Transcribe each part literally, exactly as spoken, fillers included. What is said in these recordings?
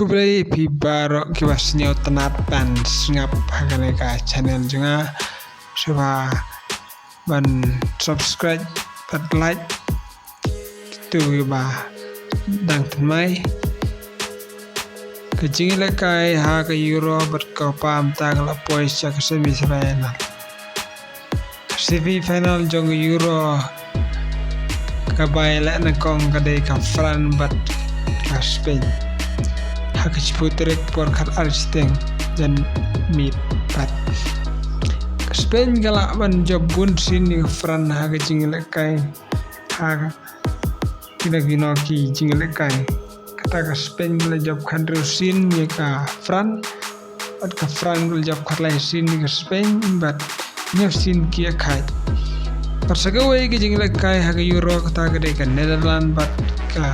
Khublei phi baroh kiba sngewtynnat ban sngap ha kane ka channel jong nga. Sngewbha ban subscribe bad like. Kito kiba dang thymmai, ka jingïalehkai ha ka Euro bad ka Copa mynta ka la poi sha ka semi final. Semi final jong ka Euro kaba ïaleh nyngkong ka dei ka France bad ka Spain. Ha ka shiphew tarik por khatar shiteng janmiet pat, ka Spain ka lah ban jop bun sien ïa ka France ha ka jingïalehkai, ha kino kino ki jingïalehkai. Kata ka Spain ka la jop khathynriew sien ïa ka France, bad ka France ka la jop khatlai sien ïa ka Spain, bad hynñiew sien ki ïakhaid. Bad sa kawei ka jingïalehkai ha ka Euro, kata ka dei ka Netherlands bad ka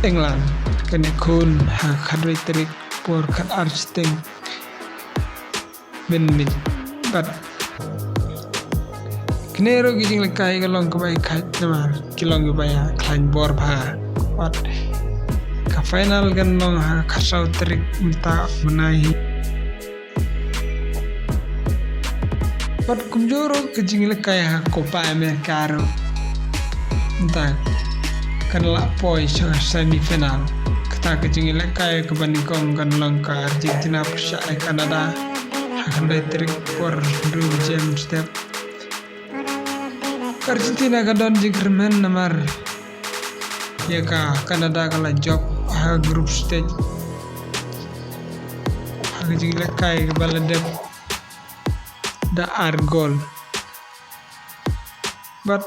England. Kan ïakhun ha ka khatwei tarik por khatar shiteng mynmiet. Bad kine ruh ki jingïalehkai ka long kaba ïakhaid namar ki long kiba ïakhlaiñ bor bha. Bad ka final kan long ha ka khatsaw tarik mynta u bnai hi. Bad kumjuh ruh ka jingïalehkai ha ka Copa America ruh mynta kan lah poi sha ka semi final. Kata ka jingïalehkai kaba nyngkong kan long ka Argentina pyrshah ïa ka Canada ha ka khyndai tarik por hynriew baje mynstep. Ka Argentina ka don jingkyrmen namar ïa ka Canada ka la jop ha ka group stage ha ka jingïalehkai kaba la dep da ar gol. Bad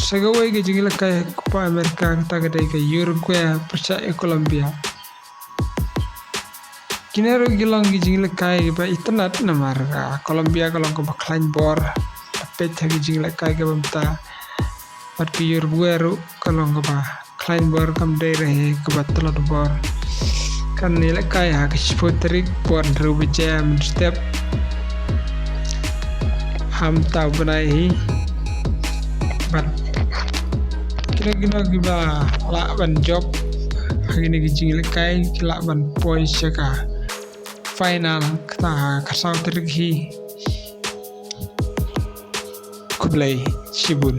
sa kawei ka jingïalehkai ha ka Copa America, kata ka dei ka Uruguay pyrshah ïa ka Colombia. Kine ruh ki long ki jingïalehkai kiba itynnad namar ka Colombia ka long kaba khlaiñ bor, la peit ha ki jingïalehkai kiba mynta. Bad ka Uruguay ruh ka long kaba khlaiñ bor, kam dei re hi kaba tlot bor. Kan ïalehkai ha ka shiphew tarik por hynriew baje mynstep ha mynta u bnai hi. Bad kino kino kiba lah ban jop ha kine ki jingïalehkai ki lah ban poi sha ka final kata ha ka khatsaw tarik hi. Khublei shibun.